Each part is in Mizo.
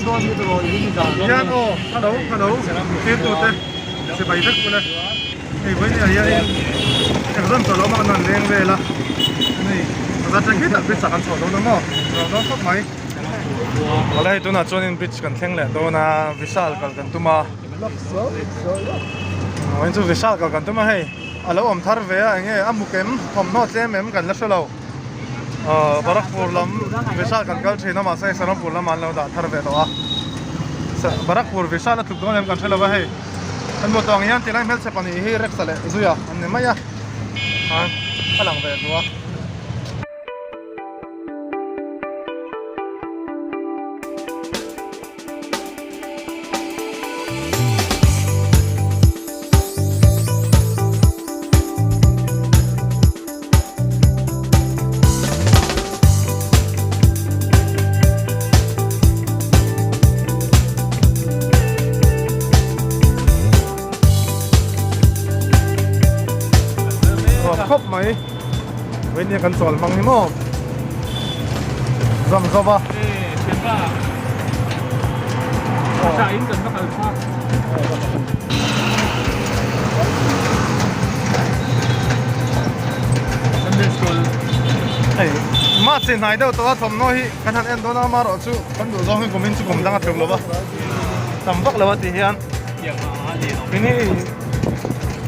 Hian aw hello hello thirtu te chibai vek ule hei vawiin ah hianin exam chawlh awm a kan rawn leng vel a hei bazar tang khi tak bridge ah kan chhoh dawn a maw nuam dawn khawp mai awle hei tunah chuanin bridge kan thleng leh dawn a vishal kal kan tum a vawiin chu vishal kal kan tum a hei a lo awm thar ve a enge a muk em thawmhnaw tlem em kan la hre lo. Ahh Barakpur lam Vishal kan kal thin a mahse Serampur lamah an lo dah thar ve tawh a Barakpur Vishal a tluk dawn em kan hre lo va hei kan hmuh tawh ang hian tilai hmelchhe pahnih hi Rex-a leh Zuia an ni mai a a lang ve duh a. Khawp mai vei kan chawl hmang ni maw zawm zawm a Hei mah che hnai deuh tawh a thawmhnaw hi kan han en dawn a amaherawh chu kan duh zawng hi kum in chu kum dang a tluk lo va tam vak lo a tih hian keini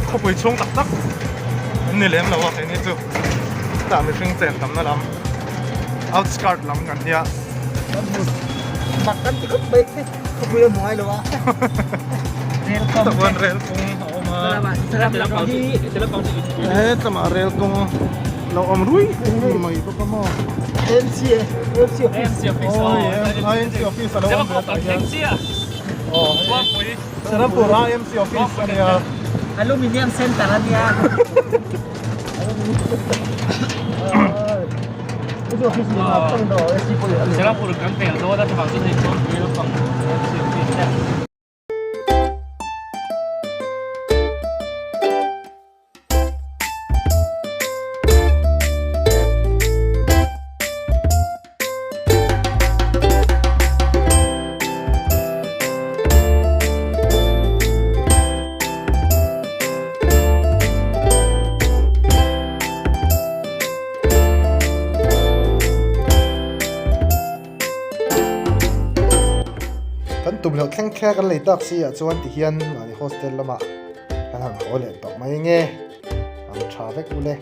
khawpui chhung tak tak an ni lem lo a keini chu tah mihring chen tamna lam outskirt lam kan nia. Mak kan ti khawp mai. Khawpui a hmu ngai lo a. Tah chuan rel kawng a awm a. He tlamah rel kawng lo awm rui mai bawk a maw. MC MC office. Awi IMC office a lo awm ve tah hian. Aw Serampur IMC office a nia. Aluminium center a nia. Kan tum loh thleng thleng kan lei tak si ah chuan ti hian mahni hostel lamah kan han haw leh tawh mai nge ang tha vek ule.